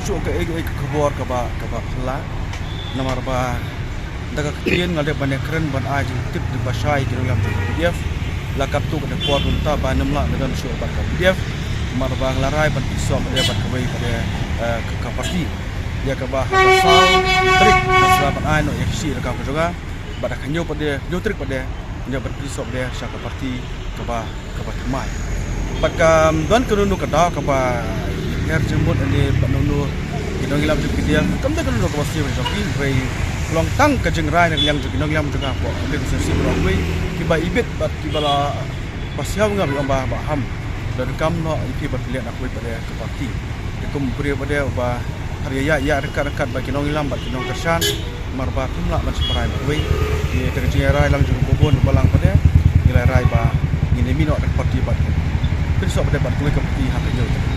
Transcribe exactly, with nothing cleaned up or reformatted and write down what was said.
Shuh ka ei ka ei ka khubor kaba kaba phylla. Namar ba da ka ktien nga dep ban ïakren ban ai jingtip jingpyrshah ïa ki nongïalam jong ka P D F. La katto katne por mynta ba ym lah ban don shuh bad ka P D F. Namar ba nga la rai ban pynïasoh pat de bad kawei pat de, eh, ka, ka party. Ïa kaba ha ka saw tarik nga sa lah ban ai noh ïa ka shi rakam ka jong nga. Bad ha ka hynñiew pat de, hynñiew tarik pat de, nga ban pynïasoh pat de sha ka party kaba kaba thymmai. Bad kam don kano kano ka daw kaba pher jingmut ne bad kano kano ki nongïalam jong ki diang, kam don kano kano kaba sniew jong ki, hynrei long tang ka jingrai na ka liang jong ki nongïalam jong nga hapoh ka constituency baroh kawei, kiba ibit bad kiba la pasiaw nga ba ong ba, ba ham. Donkam noh ïa phi ban pynleit na kawei pat de ka party. Te kum u briew pat de uba hap ïa ïa ryngkat ryngkat bad ki nongïalam bad ki nongkyrshan, namar ba phim lah ban sngewbha bad kawei. Te ka jingïarai lang jong u Bun Balang pat de, ngi la rai ba ngin ïa mih noh da ka party bad, pynïasoh pat de bad kawei ka party ha ka hynñiew.